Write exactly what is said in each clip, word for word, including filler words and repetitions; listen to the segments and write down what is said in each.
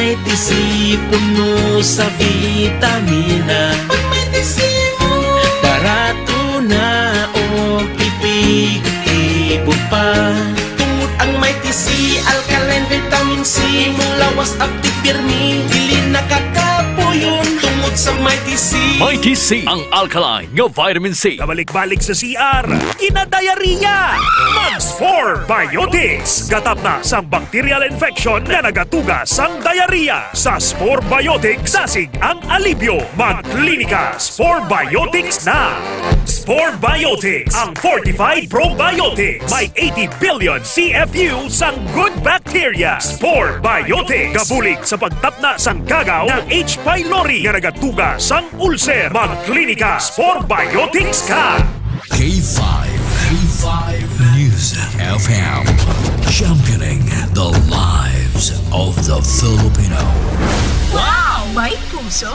Mighty C puno sa vitamina. Pag Mighty C mo, barato na o epektibo pa. Tungod ang Mighty C, alkaline vitamin C, imong lawas aptik pirmi, dili nakakapuyon. Tungod sa Mighty C. Mighty C, ang alkaline nga vitamin C. Kabalik-balik sa C R, kinadayariya. Mag Spore Biotics. Gatapna sang bacterial infection nga nagatuga sang diarrhea. Sa Spore Biotics, dasig ang alibyo. Mag Klinika Spore Biotics na. Spore Biotics, ang fortified probiotics. May eighty billion C F U sang good bacteria. Spore Biotics. Gabulig sa pagtapna sang kagaw nga H. pylori nga nagatuga sang ulcer. Mag Klinika Spore Biotics ka. K five, K five News F M, championing the lives of the Filipino. Wow, may puso!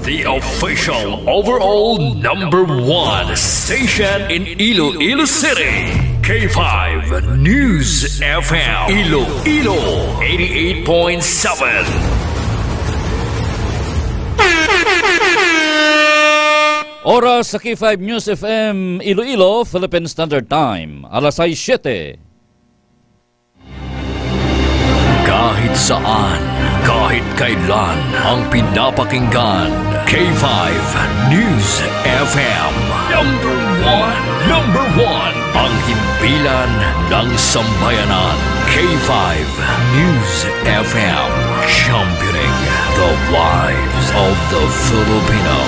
The official overall number one station in Iloilo City, K five News F M, Iloilo, eighty-eight point seven. Oras sa K five News F M Iloilo, Philippine Standard Time, alas sais siyete. Kahit saan, kahit kailan, ang pinapakinggan, K five News F M. Number one, number one, ang himpilan ng sambayanan, K five News F M, championing the lives of the Filipino.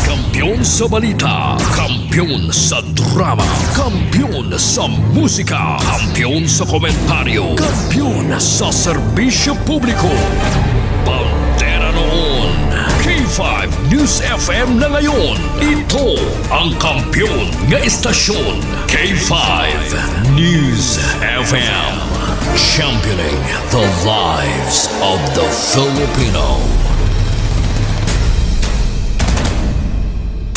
Kampiyon sa balita, kampiyon sa drama, kampiyon sa musika, kampiyon sa komentaryo, kampiyon sa serbisyo publiko. Bandera noon, K five News F M na ngayon. Ito ang kampiyon nga estasyon, K five News F M. Championing the lives of the Filipino.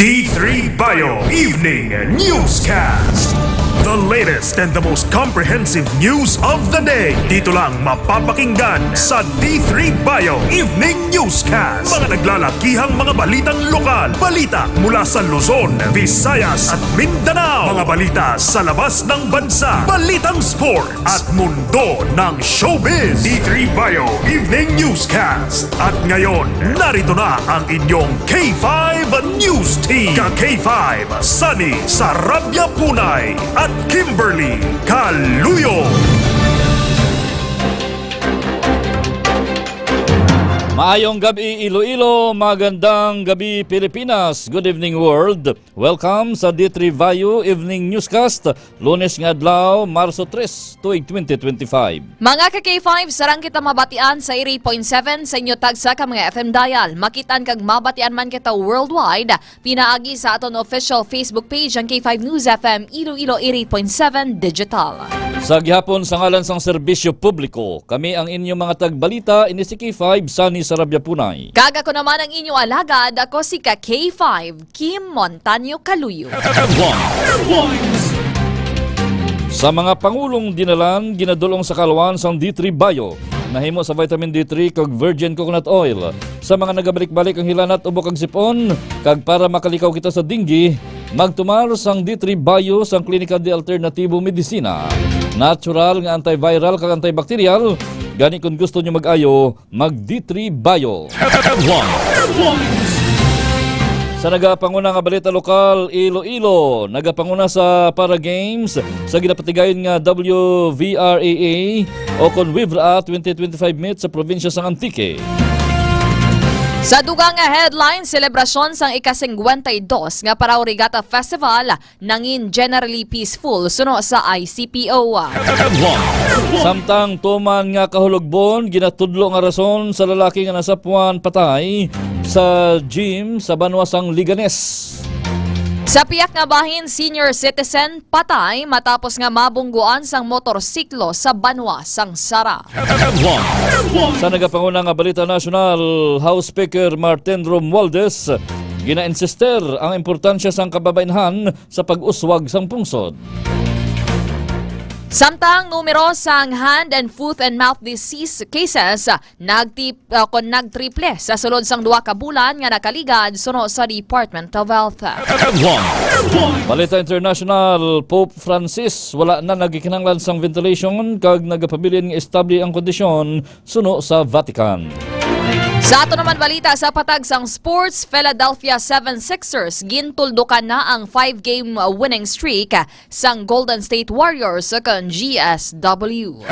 D three Bio Evening Newscast. The latest and the most comprehensive news of the day. Dito lang mapapakinggan sa D three Bio Evening Newscast. Mga naglalakihang mga balitang lokal, balita mula sa Luzon, Visayas, at Mindanao, mga balita sa labas ng bansa, balitang sport, at mundo ng showbiz. D three Bio Evening Newscast. At ngayon, narito na ang inyong K five News Team. Ka K five, Sunny Sarabia Punay at Kimberly Caluyo. Maayong gabi, Iloilo. Magandang gabi, Pilipinas. Good evening, world. Welcome sa D three Bio Evening Newscast, Lunes nga adlaw, Marso tres, tuig twenty twenty-five. Mga ka K five, sarang kita mabatian sa eighty-eight point seven sa inyo tagsa ka mga F M dial. Makitaan kag mabatian man kita worldwide, pinaagi sa aton official Facebook page, ang K five News F M Iloilo eighty-eight point seven Digital. Sa gihapon, sa ngalan sang serbisyo publiko, kami ang inyo mga tagbalita, ini si K five, Sunny Sarabia Punay. Kag ako naman ang inyo alagad, ako si ka K five, Kim Montaño Caluyo. Sa mga pangulong dinalan, ginadul-ong sa kaluan sang D three Bio, nahimo sa vitamin D three kag virgin coconut oil. Sa mga nagabalik-balik ang hilanat, ubo kag sipon, kag para makalikaw kita sa dengue, magtumar sang D three Bio sang Klinika de Alternatibo Medisina. Natural nga antiviral kag antibacterial, gani kon gusto nyo mag-ayo, mag D three Bio. Sa nagapanguna nga balita lokal, Iloilo nagapanguna sa Para Games sa ginapatigayon nga W V R A A o kon WVRA twenty twenty-five meet sa probinsya sang Antique. Sa dugang nga headline, selebrasyon sang ika-singkwenta y dos nga Parao Regatta Festival nangin generally peaceful suno sa I C P O. Samtang tuman nga kahulogbon, ginatudlo nga rason sa lalaki nga nasapwan patay sa gym sa banwa sang Leganes. Sa piyak nga bahin, senior citizen patay matapos nga mabungguan sang motorsiklo sa banwa sang Sara. Sa nagapanguna nga balita nasyonal, House Speaker Martin Romualdez gina-insister ang importansya sang kababainhan sa pag-uswag sang pungsod. Samtang numero sang hand and foot and mouth disease cases nagtip-, uh, kon nagtriple sa sulod sang duha ka bulan nga nakaligad, suno sa Department of Health. Balita international, Pope Francis wala na nagikinahanglan sang ventilation kag nagapabilin nga estable ang kondisyon, suno sa Vatican. Sa ato naman balita, sa patag sang sports, Philadelphia Seven Sixers gintuldukan na ang five-game winning streak sang Golden State Warriors kon G S W.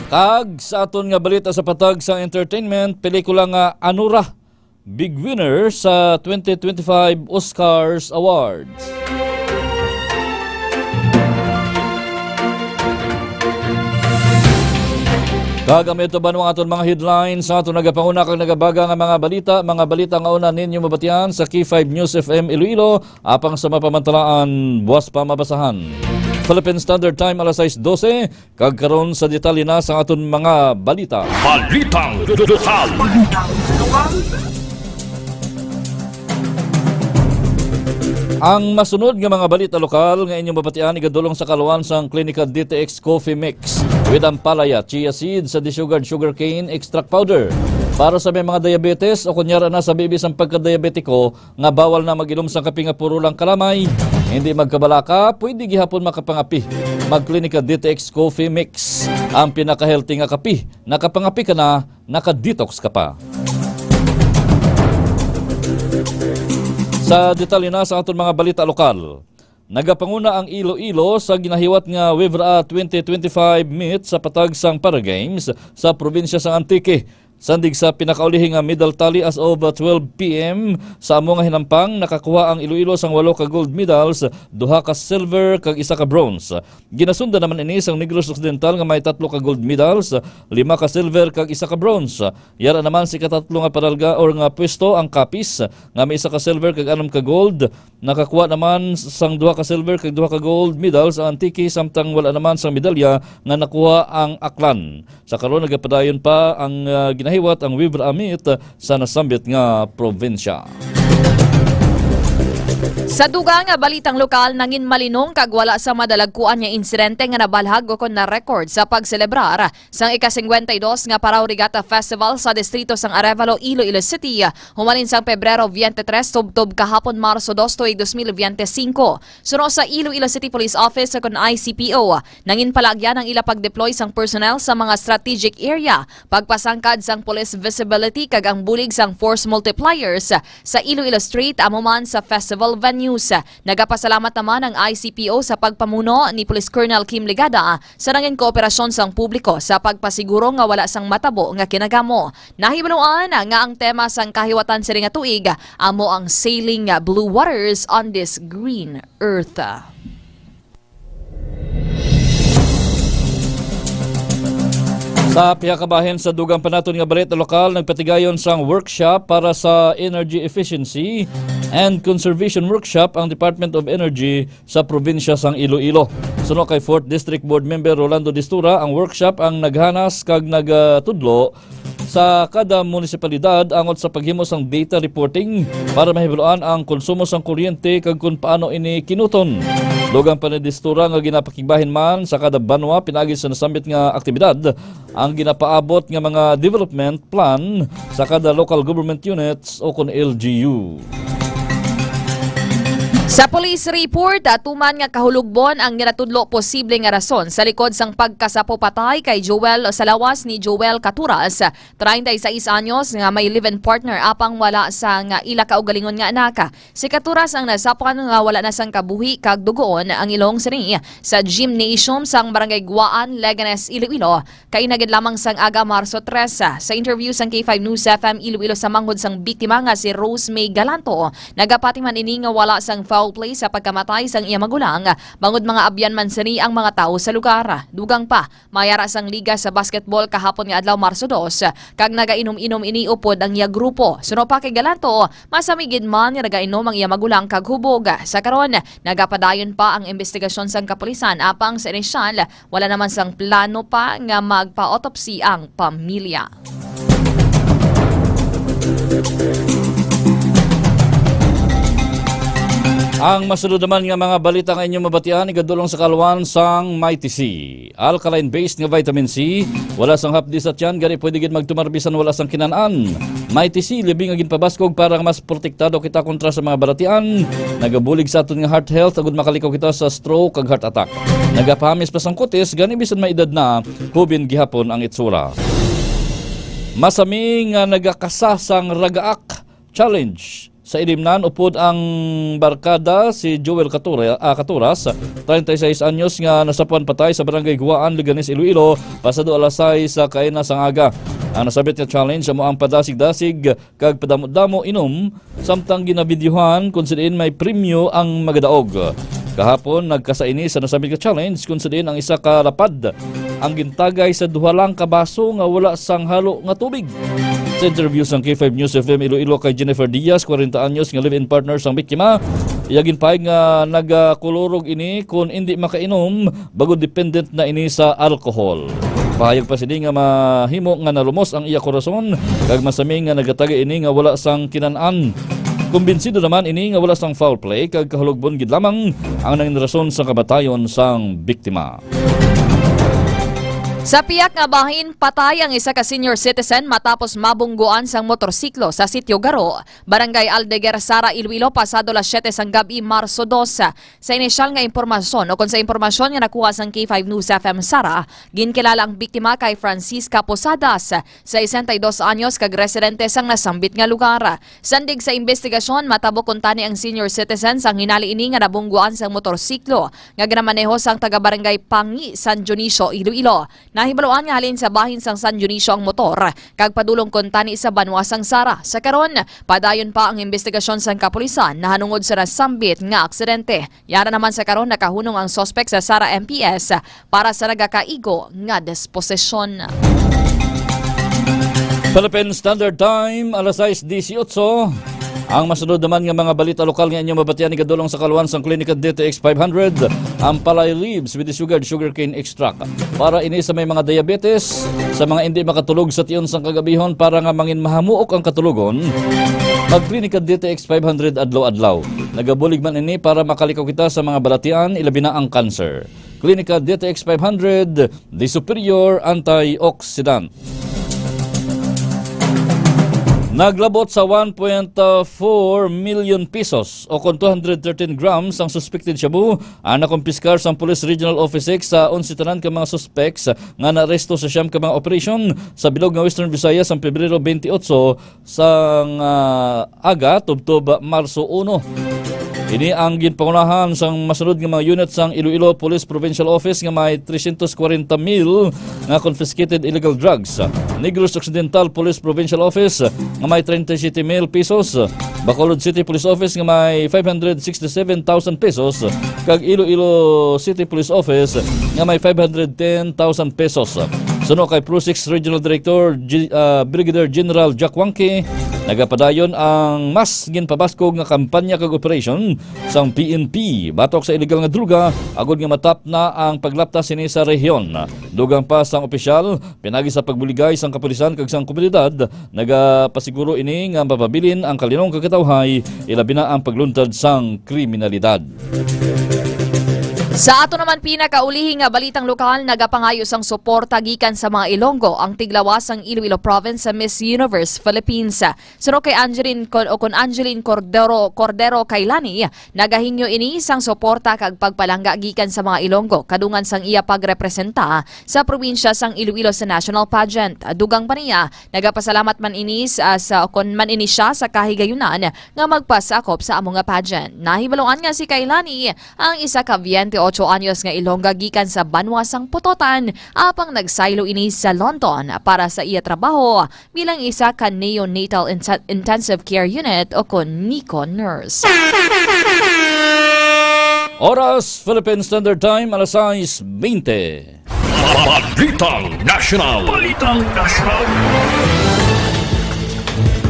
Kag sa aton nga balita sa patag sang entertainment, pelikula nga Anura, big winner sa twenty twenty-five Oscars Awards. Kag amo ito ba ang aton mga headlines sa aton nagapanguna kag nagabaga nga mga balita, mga balita nga una ninyo mabatian sa K five News F M Iloilo, apang sa mapamantalaan, buas pa mabasahan. Philippine Standard Time, alas sais dose, kag karon sa detalye na sa aton mga balita. Balitang lokal. Ang masunod nga mga balita lokal nga inyong mabatian igadulong sa kaluan sang Klinika D T X Coffee Mix with ampalaya, chia seed, sa desugared sugarcane extract powder. Para sa may mga diabetes o kunyara na sa bibi sang pagkadiabetiko nga bawal na mag-inom sang kape nga puro lang kalamay, hindi magkabalaka, pwede gihapon makapangapi. Mag-Klinika D T X Coffee Mix, ang pinaka-healthy nga kape. Nakapangapi ka na, naka-detox ka pa. Sa detalye na sa aton mga balita lokal, nagapanguna ang Iloilo sa ginahiwat nga WVRA twenty twenty-five meet sa patag sang Paragames sa probinsya sang Antique. Sandig sa pinakaulihi nga medal tally as of twelve P M sa amo nga hinampang, nakakuha ang Iloilo sang walo ka gold medals, duha ka silver kag isa ka bronze. Ginasundan naman ini sang Negros Occidental nga may tatlo ka gold medals, lima ka silver kag isa ka bronze. Yara naman sa ikatatlo nga padalga or nga pwesto ang Capiz nga may isa ka silver kag anom ka gold. Nakakuha naman sang duha ka silver kag duha ka gold medals ang Antique, samtang wala naman sang medalya nga nakuha ang Aklan. Sa karon, nagapadayon pa ang, ah, ginahiwat ang WVRA meet sa nasambit nga probinsya. Sa dugang nga balitang lokal, nangin malinong kag wala sa madalagkuan nga insidente nga nabalhag ukon na-record sa pagselebrar sang ika-singkwenta y dos nga Paraw Regatta Festival sa distrito sang Arevalo, Iloilo City, humalin sang Pebrero twenty-three tubtob kahapon, Marso dos tuig dos mil biyente singko. Suno sa Iloilo City Police Office ukon I C P O, nangin palagyan ang ila pag-deploy sang personnel sa mga strategic area, pagpasangkad sang police visibility kag ang bulig sang force multipliers sa Iloilo Street, amo man sa festival venues. Nagapasalamat naman ang I C P O sa pagpamuno ni Police Colonel Kim Legada sa nangin kooperasyon sang publiko sa pagpasiguro nga wala sang matabo nga kinagamo. Nahibaluan nga ang tema sang kahiwatan sini nga tuig amo ang Sailing Blue Waters on this Green Earth. Sa pihak ka bahin, sa dugang pa naton nga balita lokal, nagpatigayon sang workshop para sa energy efficiency and conservation workshop ang Department of Energy sa probinsya sang Iloilo. Suno kay Fourth District Board Member Rolando Distura, ang workshop ang naghanas kag nagatudlo sa kada munisipalidad angot sa paghimo sang data reporting para mahibaluan ang konsumo sang kuryente kag kon paano ini kinuton. Dugang pa ni Distura nga ginapakigbahin man sa kada banwa pinaagi sa nasambit nga aktibidad ang ginapaabot nga mga development plan sa kada local government units o kon L G U. Sa police report, atuman nga kahulogbon ang ginatudlo posible nga rason sa likod sang pagkasapo patay kay Joel sa lawas ni Joel Caturas, treinta y seis anyos, nga may live-in partner apang wala sang ila kaugalingon nga anak. Si Caturas ang nasapuan nga wala na sang kabuhi kag dugoon ang ilong sini sa gymnasium sang Barangay Guaan, Leganes, Iloilo, kaina gid lamang sang aga, Marso tres. Sa interview sang K five News F M Iloilo sa manghod sang biktima nga si Rose May Galanto, nagapati man ini nga wala sang foul play sa pagkamatay sang iya magulang, bangod mga abyan man sini ang mga tawo sa lugar. Dugang pa, may ara sang liga sa basketball kahapon nga adlaw, Marso dos, kag nagainom-inom ini upod ang iya grupo. Suno pa kay Galanto, masami gid man nga nagainom ang iya magulang kag hubog. Sa karon, nagapadayon pa ang imbestigasyon sang kapulisan, apang sa inisyal, wala naman sang plano pa nga magpa-autopsy ang pamilya. Ang masunod naman nga mga balita nga inyong mabatian, igadulong sa kalwan sang Mighty C. Alkaline-based nga vitamin C, wala sang hapdi sa tiyan, gani pwede gid magtumar bisan wala sang kinan-an. Mighty C, libi nga ginpabaskog para nga mas protektado kita kontra sa mga balatian. Nagabulig sa aton nga heart health agud makalikaw kita sa stroke kag heart attack. Nagapahamis pa sang kutis, gani bisan may edad na, hubin gihapon ang itsura. Masami nga nagakasa sang ragaak challenge. Sa ilimnan, upod ang barkada si Joel Katura-, ah, Katuras, treinta y seis anyos, nga nasapuan patay sa Barangay Guwaan, Leganes, Iloilo, pasado alas sais sa kaina sang aga. Ang nasabit nga challenge amo ang padasig-dasig kag padamo-damo inom, samtang ginabidyuhan kung sa diin may premyo ang magadaog. Kahapon, nagkasa ini sa nasabit nga challenge kung sa diin ang isa ka lapad ang gintagay sa duha lang ka baso nga wala sang halo nga tubig. Sa interview sang K five News F M Iloilo kay Jennifer Diaz, kwarenta anyos nga live-in partner sang biktima, iya ginpahayag nga nagakulurog ini kon indi makainom, bangod dependent na ini sa alcohol. Pahayag pa sini nga mahimo nga nalumos ang iya korason, kag masami nga nagatagay ini nga wala sang kinan-an. Kumbinsido naman ini nga wala sang foul play kag kahulogbon gid lamang ang nangin rason sa kamatayon sang biktima. Sa piyak nga bahin, patay ang isa ka senior citizen matapos mabungguan sang motorsiklo sa Sitio Garo, Barangay Aldeguer, Sara, Iloilo, pasado las siete sang gab-i, Marso dos. Sa inisyal nga impormasyon, o kon sa impormasyon nga nakuha sang K five News F M Sara, ginkilala ang biktima kay Francisca Posadas, sesenta y dos anyos, kag residente sang nasambit nga lugar. Sandig sa imbestigasyon, matabo kuntani ang senior citizen sang hinali ini nga nabungguan sang motorsiklo nga ginamaneho sang taga-barangay Pangi, San Dionisio, Iloilo. Nahibaluan nga halin sa bahin sang San Dionisio ang motor kag padulong kuntani sa banwa sang Sara. Sa karon, padayon pa ang imbestigasyon sang kapulisan nahanungod sa nasambit nga aksidente. Yara naman sa karon nakahunong ang suspek sa Sara M P S para sa nagakaigo nga disposisyon. Philippine Standard Time, alas sais disiotso. Ang masunod naman nga mga balita lokal nga inyo mabatian, igadulong sa kalwan sang Klinika D T X five hundred, ang palay leaves with the sugared sugarcane extract. Para ini sa may mga diabetes, sa mga indi makatulog sa tion sang kagabihon para nga mangin mahamuok ang katulogon, mag-Klinika D T X five hundred adlaw-adlaw. Nagabulig man ini para makalikaw kita sa mga balatian, ilabi na ang cancer. Klinika D T X five hundred, the superior antioxidant. Naglabot sa one point four million pesos o kon two hundred thirteen grams ang suspected shabu ang nakumpiskar sang Police Regional Office six sa onse tanan ka mga suspects nga naaresto sa siyam ka mga operasyon sa bilog nga Western Visayas sang Pebrero twenty-eight sang, ah, aga tubtob Marso uno. Ini ang ginpangunahan sang masunod nga mga unit sang Iloilo Police Provincial Office nga may trescientos kwarenta mil nga confiscated illegal drugs, Negros Occidental Police Provincial Office nga may treinta y siete mil pesos, Bacolod City Police Office nga may five hundred sixty-seven thousand pesos, kag Iloilo City Police Office nga may five hundred ten thousand pesos. Suno kay Pro six Regional Director G-, ah, Brigadier General Jack Wangke, nagapadayon ang mas ginpabaskog nga kampanya kag operasyon sang P N P batok sa iligal nga droga, agod nga matapna ang paglaptas sini sa rehiyon. Dugang pa sang opisyal, pinagi sa pagbuligay sang kapulisan kag sang komunidad, nagapasiguro ini nga mapabilin ang kalinong kag katawhay, ilabi na ang pagluntad sang kriminalidad. Sa ato naman pinakaulihi nga balitang lokal, nagapangayo sang suporta gikan sa mga Ilonggo ang tiglawas sang Iloilo Province sa Miss Universe Philippines. Suno kay Angeline Cor-, o kon Angeline Cordero, Cordero Kailani, nagahingyo ini sang suporta kag pagpalangga gikan sa mga Ilonggo kadungan sang iya pagrepresenta sa probinsya sang Iloilo sa national pageant. Dugang pa niya, nagapasalamat man ini sa, sa, kon man ini siya sa kahigayunan nga magpasakop sa amo nga pageant. Nahibaluan nga si Kailani ang isa ka twenty-eight anyos nga Ilongga gikan sa banwa sang Pototan, apang nagsaylo ini sa London para sa iya trabaho bilang isa ka neonatal inten-, intensive care unit o kon NICU nurse. Oras, Philippine Standard Time, alas sais bente. Balitang Nasyonal. Balitang Nasyonal.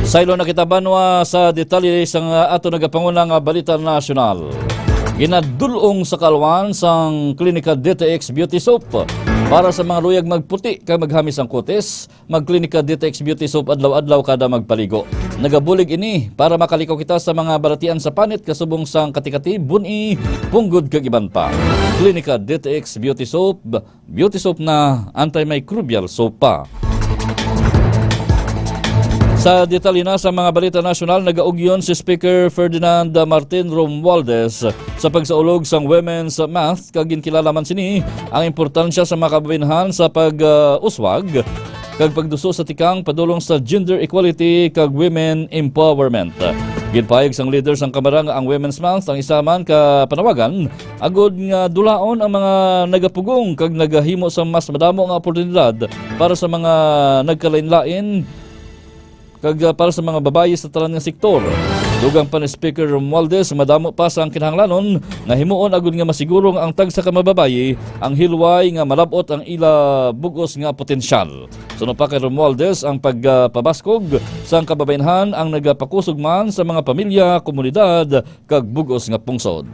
Saylo na kita banwa sa detalye sang ato nagapanguna nga balita nasyonal. Ginadul-ong sa kalwan sang Klinika D T X Beauty Soap Para sa mga luyag magputi kag maghamis ang kutis, mag-Klinika D T X Beauty Soap adlaw-adlaw kada magpaligo. Nagabulig ini para makalikaw kita sa mga balatian sa panit kasubong sang kati-kati, bun-i, punggod kag iban pa. Klinika D T X Beauty Soap, beauty soap na, antimicrobial soap pa. Sa detalye na sa mga balita nasyonal, nagaugyon si Speaker Ferdinand Martin Romualdez sa pagsaulog sang Women's Month, kag ginkilala man sini ang importansya sa mga kababaynhan sa pag, ah, uswag kag pagduso sa tikang padulong sa gender equality kag women empowerment. Ginpahayag sang leader sang Kamara nga ang Women's Month ang isa man ka panawagan agud nga dulaon ang mga nagapugong kag nagahimo sa mas madamo nga oportunidad para sa mga nagkalainlain kag, ah, para sa mga babayi sa tanan nga sektor. Dugang pa ni Speaker Romualdez, madamo pa sang kinahanglanon nga himuon agud nga masiguro nga ang tagsa ka mga babayi ang hilway nga malab-ot ang ila bug-os nga potensyal. Suno pa kay Romualdez, ang pagpabaskog sang kababaynhan ang nagapakusog man sa mga pamilya, komunidad, kag bug-os nga pungsod.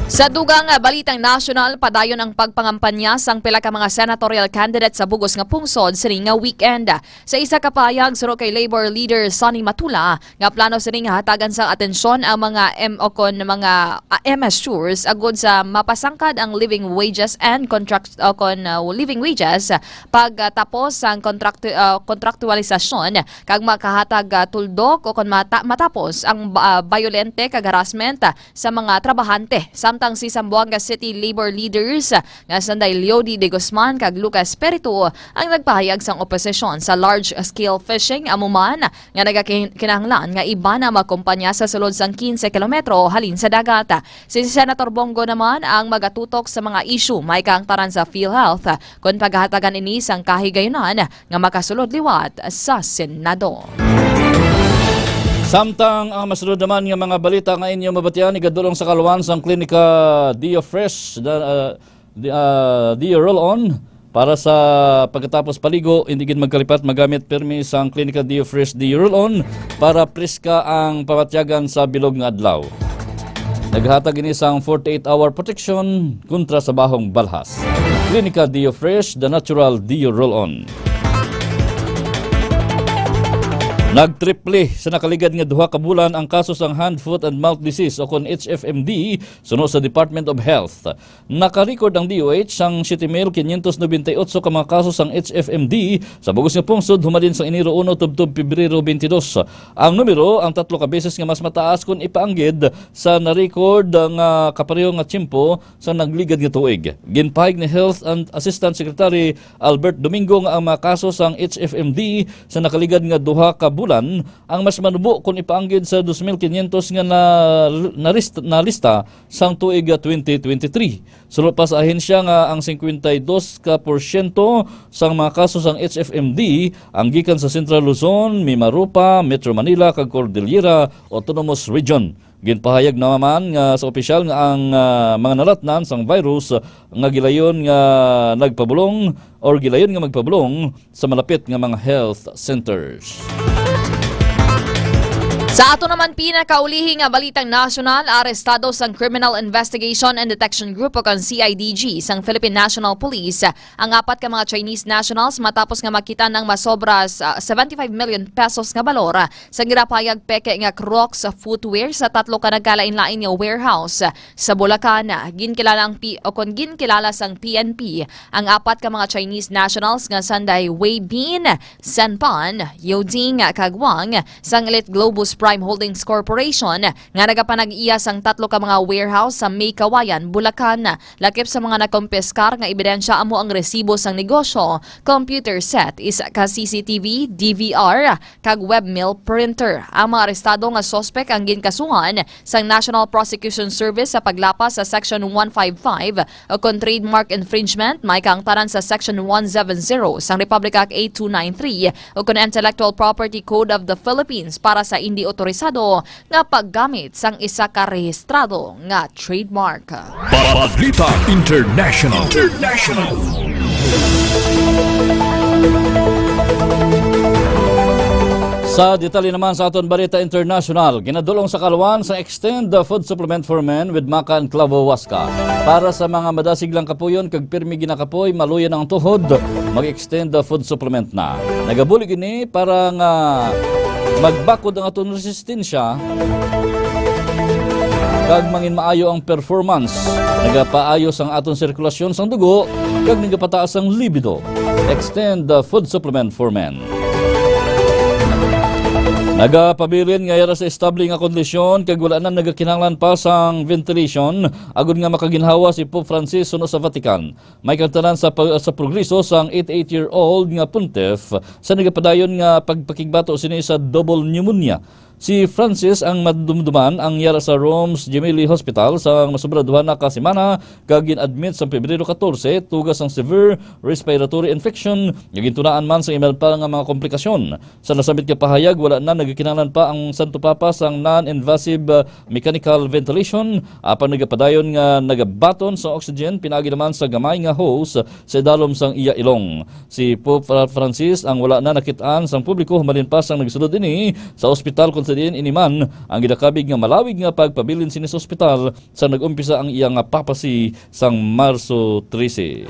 Sa dugang nga balitang nasyonal, padayon ang pagpangampanya sang pila ka mga senatorial candidate sa bug-os nga pungsod sini nga weekend. Sa isa ka pahayag, suno kay Labor Leader Sonny Matula, nga plano sini nga hatagan sang atensyon ang mga M o kon mga, ah, M S tours agud sa mapasangkad ang living wages and contract o kon, ah, living wages pagtapos sang kontraktu-, ah, kontraktualisasyon kag makahatag, ah, tuldok o kon mata-, matapos ang ba-, ah, bayolente kag harassment, ah, sa mga trabahante. Samtang si Zamboanga City Labor Leaders, ah, nga sanday Leody De Guzman kag Lucas Espiritu ang nagpahayag sang oposisyon sa large-scale fishing, amo man nga nagakin-, kinahanglan nga iban ang mga kompanya sa sulod sang quince kilometro halin sa dagat. Si Senator Bong Go naman ang magatutok sa mga issue may kaangtaran sa PhilHealth, kon paghatagan ini sang kahigayunan nga makasulod liwat sa Senado. Samtang ang masunod naman nga mga balita nga inyo mabatian, igadulong sa kaluan sang Klinika Dio Fresh, da-, ah, di, ah, Dio Roll-On para sa pagkatapos paligo, hindi gid magkalipat magamit pirmi sang Klinika Dio Fresh Dio Roll-On para preska ang pamatyagan sa bilog nga adlaw. Naghatag ini sang forty-eight hour protection kontra sa bahong balhas. Klinika Dio Fresh, the natural Dio Roll-On. Nagtriple sa nakaligad nga duha ka bulan ang kaso sang hand, foot, and mouth disease o kon H F M D suno sa Department of Health. Naka-record ang D O H sang siyete mil quinientos noventa y ocho ka mga kaso sang H F M D sa bug-os nga pungsod humadin sang Enero uno tubtob Pebrero twenty-dos. Ang numero ang tatlo ka beses nga mas mataas kon ipaanggid sa na-record nga kapareho nga tiyempo sa nagligad nga tuig. Ginpahayag ni Health and Assistant Secretary Albert Domingo nga ang mga kaso sang H F M D sa nakaligad nga duha ka bulan ang mas manubo kon ipaanggid sa dos mil quinientos nga na, narist-, nalista sang tuig, ah, twenty twenty-three. Suno pa sa ahensya nga ang cincuenta y dos ka porsyento sang mga kaso sang H F M D ang gikan sa Central Luzon, Mimaropa, Metro Manila, kag Cordillera Autonomous Region. Ginpahayag naman nga sa opisyal nga ang, ah, mga nalatnan sang virus nga gilayon nga nagpabulong or gilayon nga magpabulong sa malapit nga mga health centers. Sa ato naman pinakaulihi nga balitang nasyonal, arestado sang Criminal Investigation and Detection Group o kon C I D G sang Philippine National Police ang apat ka mga Chinese nationals matapos nga makita nang masobra sa seventy-five million pesos nga balor sa ginapahayag peke nga Crocs footwear sa tatlo ka nagkalain-lain nga warehouse sa Bulacan. Ginkilala ang P-, o kon ginkilala sang P N P ang apat ka mga Chinese nationals nga sanday Wei Bin, Sen Pan, Yo Jing, kag Wang sang Elite Globus Prime Holdings Corporation nga nagapanag-iya sang tatlo ka mga warehouse sa May Kawayan, Bulacan. Lakip sa mga nakumpiskar nga ebidensya amo ang resibo sang negosyo, computer set, isa ka C C T V, D V R, kag webmill printer. Ang mga arestado nga suspek ang ginkasuhan sang National Prosecution Service sa paglapas sa Section one five five o kon trademark infringement, may kaangtaran sa Section one seven zero sang Republic Act eight two nine three o kon Intellectual Property Code of the Philippines para sa indi otorisado nga paggamit sang isa ka rehistrado nga trademark. Balita International. International. Sa detalye naman sa aton balita international, ginadulong sa kaluan sa Extend the Food Supplement for Men with Maca and Clavo Huasca. Para sa mga madasig lang kapuyon kag pirmi ginakapoy, maluya na ang tuhod, mag-Extend the Food Supplement na. Nagabulig ini para nga magbakod ang aton resistensya kag mangin maayo ang performance. Nagapaayos ang aton sirkulasyon sang dugo kag nagapataas ang libido. Extend the Food Supplement for Men. Nagapabilin nga yara sa estable nga kondisyon kag wala na nagakinahanglan pa sang ventilation agud nga makaginhawa si Pope Francis suno sa Vatican. May kagtanan sa pag-, sa progreso sang eighty-eight-year-old nga pontiff sa nagapadayon nga pagpakigbato sini sa double pneumonia. Si Francis ang madumduman ang yara sa Rome's Gemelli Hospital sa masobra duha na ka semana kag gin-admit sa Pebrero catorce tuga sang severe respiratory infection nga gintunaan man sa iban pa nga mga komplikasyon. Sa nasambit nga pahayag, wala na nagakinahanglan pa ang Santo Papa sang non-invasive, uh, mechanical ventilation, apang nagapadayon nga nagabaton sa oxygen pinaagi naman sa gamay nga hose sa idalom sang iya ilong. Si Pope Fra-, Francis ang wala na nakit-an sang publiko humalin pa sang nagsulod ini sa ospital, kung sa diin ini man ang ginakabig nga malawig nga pagpabilin sini sa ospital sa nag-umpisa ang iya nga papacy sang Marso trese.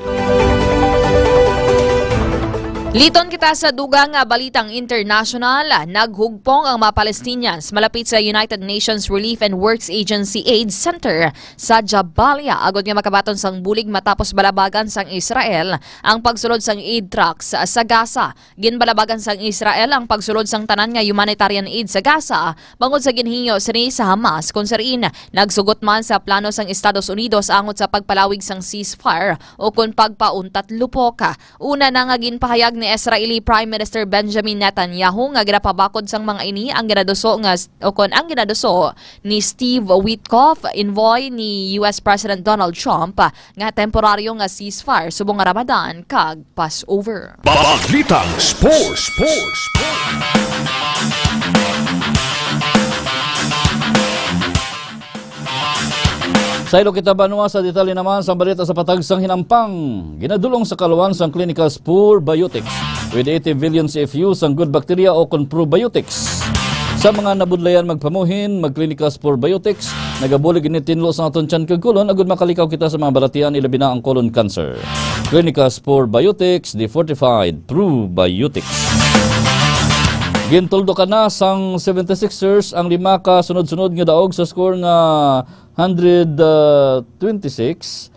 Liton kita sa dugang nga balitang internasyonal. Naghugpong ang mga Palestinians malapit sa United Nations Relief and Works Agency aid center sa Jabalia agod nga makabaton sang bulig matapos balabagan sang Israel ang pagsulod sang aid trucks sa Gaza. Ginbalabagan sang Israel ang pagsulod sang tanan nga humanitarian aid sa Gaza bangod sa ginhingyo sini sa Hamas, kung sa diin nagsugot man sa plano sang Estados Unidos angot sa pagpalawig sang ceasefire o kon pagpauntat lupok. Una na nga ginpahayag ni Israeli Prime Minister Benjamin Netanyahu nga ginapabakod sang mga ini ang ginaduso nga, o kon ang ginaduso ni Steve Witkoff, envoy ni U S President Donald Trump, nga temporaryo nga ceasefire subong nga Ramadan kag Passover. Balitang Sports. Sports. Saylo kita banwa sa detalye naman sa balita sa patagsang hinampang. Ginadulong sa kaluan sang Clinicas Probiotics with eighty billion C F U sang good bacteria o kon probiotics. Sa mga nabudlayan magpamuhin, mag-Clinicas Probiotics, nagabulig ini tinlo sa aton tiyan kag kolon agud makalikaw kita sa mga balatian, ilabi na ang colon cancer. Clinicas Probiotics, the fortified probiotics. Gintuldukan na sang seventy-sixers ang lima ka sunod-sunod nga daog sa score nga hundred twenty-six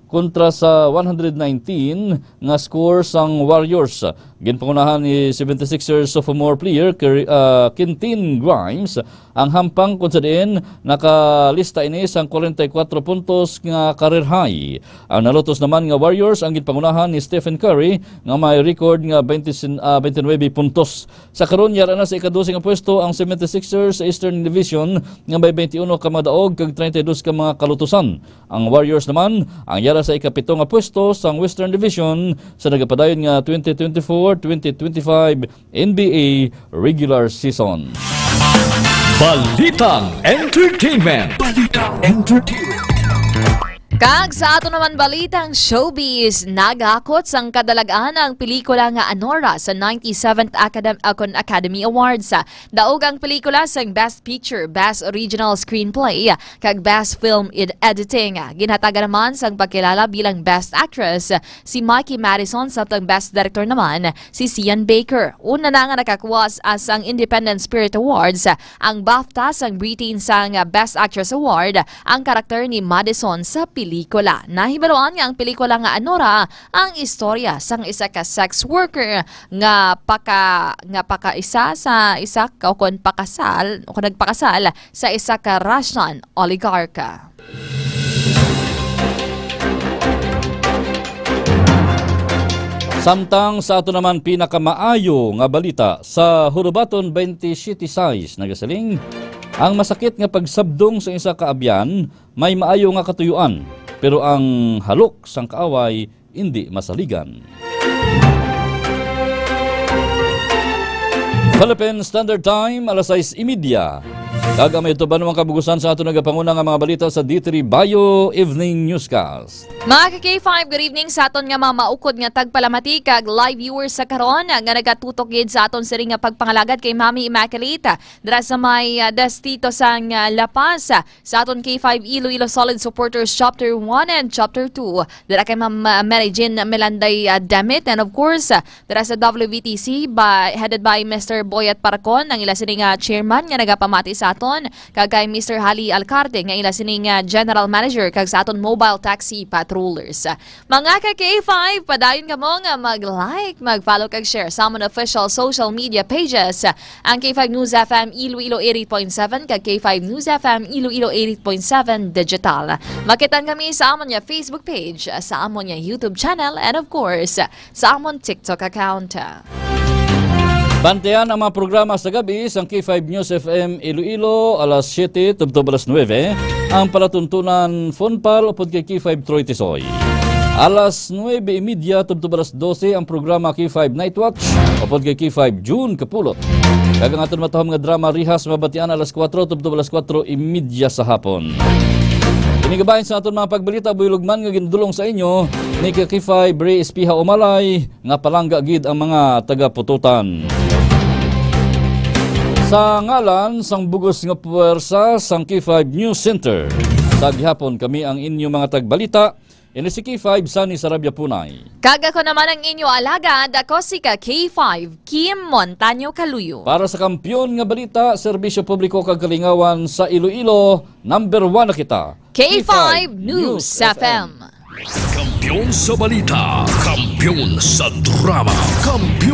kontra sa one hundred nineteen nga score sang Warriors. Ginpangunahan ni seventy-sixers sophomore player Ker-, ah, Quintin Grimes ang hampang, kung sa diin nakalista ini sang forty-four puntos nga career high. Ang nalutos naman nga Warriors ang ginpangunahan ni Stephen Curry nga may record nga twenty, ah, twenty-nine puntos. Sa karon, yara na sa ika-dose nga pwesto ang seventy-sixers sa Eastern Division nga may twenty-one ka mga daog kag treinta y dos ka mga kalutosan. Ang Warriors naman ang yara sa ikapito nga pwesto sang Western Division sa nagapadayon nga twenty twenty-four twenty twenty-five N B A regular season. Balitang Entertainment. Balitang Entertainment. Kag sa ato naman balitang showbiz, nagakot sang kadalag-an ang pelikula nga Anora sa ninety-seventh Academ-, Acon Academy Awards. Daog ang pelikula sang Best Picture, Best Original Screenplay, kag Best Film Ed-, Editing. Ginhatagan naman sang pagkilala bilang Best Actress si Mikey Madison, samtang Best Director naman si Sian Baker. Una na nga nakakuha s-, as ang Independent Spirit Awards, ang BAFTA sang Britain sang Best Actress Award ang karakter ni Madison sa pelikula. Nahibaluan nga ang pelikula nga Anora ang istorya sang isa ka sex worker nga paka-, nga pakaisa sa isa ka, o kon pakasal, o kon nagpakasal sa isa ka Russian oligarch. Samtang sa ato naman pinakamaayo nga balita, sa Hurubaton twenty-seven sais nagasiling, ang masakit nga pagsabdong sa isa ka abyan may maayo nga katuyuan, pero ang halok sang kaaway indi masaligan. Philippine Standard Time, alas sais y media. Kag ang may tuban mga kabugusan sa aton nagapanguna nga mga balita sa D three Bio Evening Newscast. Mga ka K five, good evening sa aton nga mga maukod nga tagpalamati kag live viewers sa karon nga nagatutok gid sa aton sini nga pagpangalagad kay Mami Immaculate dira sa may, ah, destito sang, ah, La Paz. Sa aton K five Iloilo Solid Supporters Chapter one and Chapter two, dira kay Ma'am, ah, Mary Jane Melanday, ah, Demit, and of course, ah, dira sa W V T C, by, headed by Mister Boyet Paracon, ang ila sini nga chairman nga nagapamati sa aton, kag kay Mister Hali Alcarte nga ila sini nga general manager kag sa aton mobile taxi patrollers. Mga ka K five, padayon kamo nga mag-like, mag-follow kag share sa amon official social media pages, ang K five News F M Iloilo eighty point seven kag K five News F M Iloilo eighty point seven Digital. Makitan kami sa amon nga Facebook page, sa amon nga YouTube channel, and of course, sa amon TikTok account. Bantayan ang mga programa sa gabi sang K five News F M Iloilo, alas siyete tubtob alas nuebe, ang palatuntunan Fun Pal upod kay K five Troy Tisoy. Alas nuebe y media tubtob alas dose ang programa K five Night Watch upod kay K five June Kapulot. Kag ang aton matahom nga drama Rihas mabatian alas kuwatro tubtob alas kuwatro y media sa hapon. Ini kabahin sa aton mga pagbalita, buylog man nga ginadul-ong sa inyo ni K five Ray Espiha Umalay, nga palangga gid ang mga taga-Pututan. Sa ngalan sang bug-os nga puwersa sang K five News Center, sa gihapon kami ang inyo mga tagbalita, ini si K five Sunny Sarabia Punay. Kag ako naman ang inyo alagad, ako si ka K five Kim Montaño Caluyo. Para sa Kampiyon nga Balita, Serbisyo Publiko kag Kalingawan sa Iloilo, number one na kita. K five News F M. Kampiyon sa balita, kampiyon sa drama, kampiyon